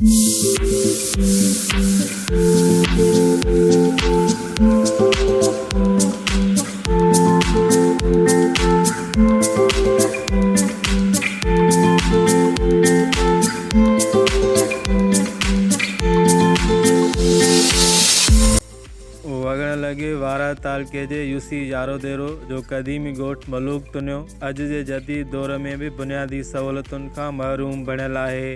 وڳڻ لڳي وارهه تعلقي جي يوسي ياروديرو جو قديمي ڳوٺ ملوڪ تنيو اڄ جي جديد دور ۾ به بنيادي سهولتن کان محروم بڻيل آهي.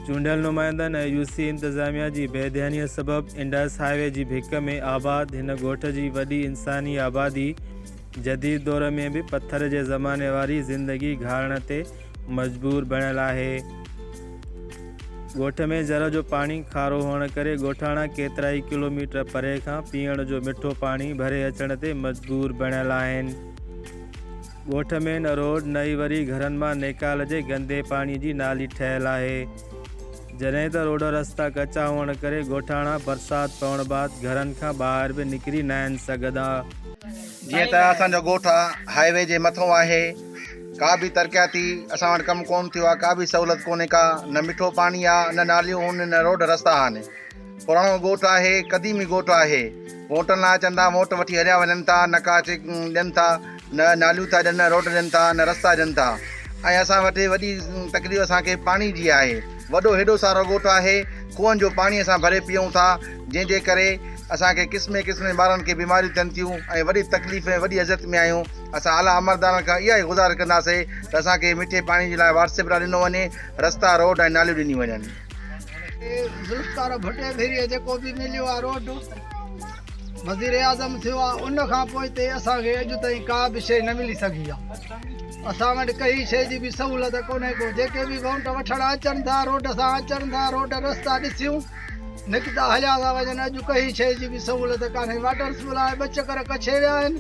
چونڊيل نمائندن ۽ يو سي انتظاميا جي بي ڌيانيء سبب انڊس هاء وي جي ڀڪ ۾ آباد هن ڳوٺ جي وڏي انساني آبادي جديد دور ۾ به پٿر جي زماني واري زندگي گهارڻ تي مجبور بڻيل آهي. ڳوٺ ۾ جر جو پاڻي کارو هئڻ ڪري ڳوٺاڻا ڪيترائي ڪلوميٽر پري کان پيئڻ جو مٺو پاڻي ڀري اچڻ تي مجبور بڻيل آهن. ڳوٺ ۾ نه روڊ نه ئي وري گهرن مان نيڪال جي گندي پاڻي جي نالي ٺهيل آهي. جڏهن ته روڊ رستا ڪچا هئڻ ڪري ڳوٺاڻا برسات پوڻ بعد گهرن کان ٻاهر به نڪري ناهن سگهندا. جيئن ته اسان جو ڳوٺ هاء وي جي مٿو آهي ڪا به ترقياتي اسان وٽ ڪم ڪون ٿيو آهي ڪا به سهولت ڪونهي ڪا نه مٺو پاڻي آهي نه ناليون هن نه روڊ رستا آهن پراڻو ڳوٺ آهي، قديمي ڳوٺ آهي. ووٽن لاء اچن ٿا، ووٽ وٺي هليا وڃن ٿا، نه ڪا چيڪ ڏين ٿا، نه ناليون ٿا ڏين، نه روڊ ڏين ٿا، نه رستا ڏين ٿا ۽ اسان وٽ وڏي تڪليف اسان کي پاڻي جي آهي. وڏو هيڏو سارو ڳوٺ آهي، کوهن جو پاڻي اسان ڀري پيئون ٿا، جنهن جي ڪري اسان کي قسمين قسمين ٻارن کي بيماريون ٿين ٿيون ۽ وڏي تڪليف ۽ وڏي اذيت ۾ آهيون. اسان اعليٰ عملدارن کان اها ئي گذارش ڪنداسين ته اسان کي مٺي پاڻي جي لاء واٽر سپلاء ڏنو وڃي، رستا، روڊ ۽ ناليون ڏنيون وڃن. ذوالفقار ڀٽي ڀيري جيڪو به مليو آ روڊ وزير اعظم ٿيو آ ان کان پوء تي اسان کي اڄ تائين ڪا به شيء نه ملي سگهي آ اسان وٽ ڪهي شيء جي به سهولت ڪونهي ڪو جيڪي به وونٽ وٺڻ اچن ٿا روڊ سان اچن ٿا روڊ رستا ڏسيون نڪتا هليا ٿا وڃن اڄ ڪهي شيء جي به سهولت ڪانهي واٽر سپلاء ٻه چڪر ڪڇي ويا آهن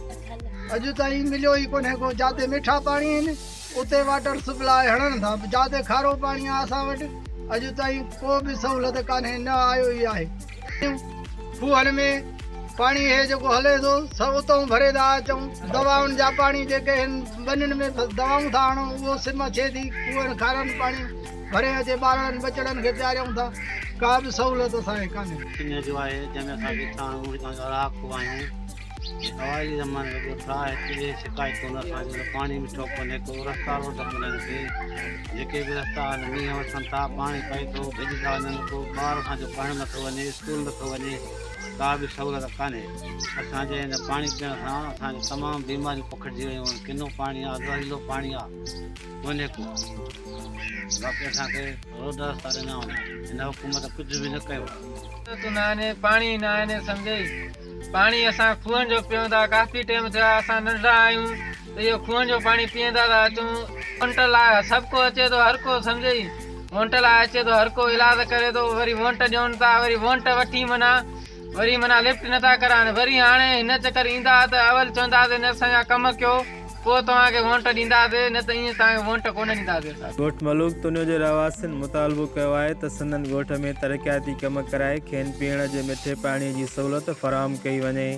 اڄ تائين مليو ئي ڪونهي ڪو جاتي مٺا پاڻي آهن اتي واٽر سپلاء هڻن ٿا جاتي کارو پاڻي آ اسان وٽ اڄ تائين ڪو به سهولت ڪانهي نه آيو ئي آهي کوهن ۾ پاڻي هي جيڪو هلي ٿو سو اتئون ڀري ٿا اچون دوائن جا پاڻي جيڪي هن ٻنين ۾ دوائون ٿا هڻون اهو سم اچي ٿي کوهن کارن پاڻي ڀري اچي ٻارڙن ٻچڙن کي پياريون ٿا ڪا به سهولت اسان کي ڪانهي. سنڌ جو آهي جنهن ۾ اسان ويٺا آهيون هتان جا رهاڪو آهيون. اوائلي زماني جو ڳوٺ آهي هتي اهي شڪايتون اسان جي پاڻي مٺو ڪونهي ڪو رستا روڊ ڪونهن ڪي جيڪي به رستا آهن مينهن وسن ٿا پاڻي پئي ٿو ڀڄي ٿا وڃن ڪو ٻار اسان جو پڙهڻ نٿو وڃي اسڪول نٿو وڃي ڪا به سهولت ڪانهي اسان جي هن پاڻي پيئڻ سان اسان جون تمام بيماريون پکڙجي ويون آهن ڪنو پاڻي آهي زهريلو پاڻي آهي ڪونهي ڪو باقي اسان کي روڊ رستا ڏنا وڃن هن حڪومت ڪجهه به نه ڪيو. سهولتون نه آهن پاڻي نه آهن سمجهئي. پاڻي اسان کوهن جو پيئون ٿا ڪافي ٽيم ٿيو آهي اسان ننڍڙا آهيون ته اهو کوهن جو پاڻي پيئندا ٿا اچون وونٽ لاء سڀ ڪو اچي ٿو هر ڪو سمجهئي وونٽ لاء اچي ٿو هر ڪو ايلاز ڪري ٿو وري وونٽ ڏيون ٿا وري وونٽ وٺي معنيٰ وري معنيٰ لفٽ نٿا ڪرائن وري هاڻي هن چڪر ايندا ته اول چونداسين اسان جا ڪم ڪيو پوء توهان کي وونٽ ڏينداسين نه ته ائين توهان کي وونٽ ڪونه ڏينداسين اسان. ڳوٺ ملوڪ تنيو جي رهواسين مطالبو ڪيو آهي ته سندن ڳوٺ ۾ ترقياتي ڪم ڪرائي کين پيئڻ جي مٺي پاڻي جي سهولت فراهم ڪئي وڃي.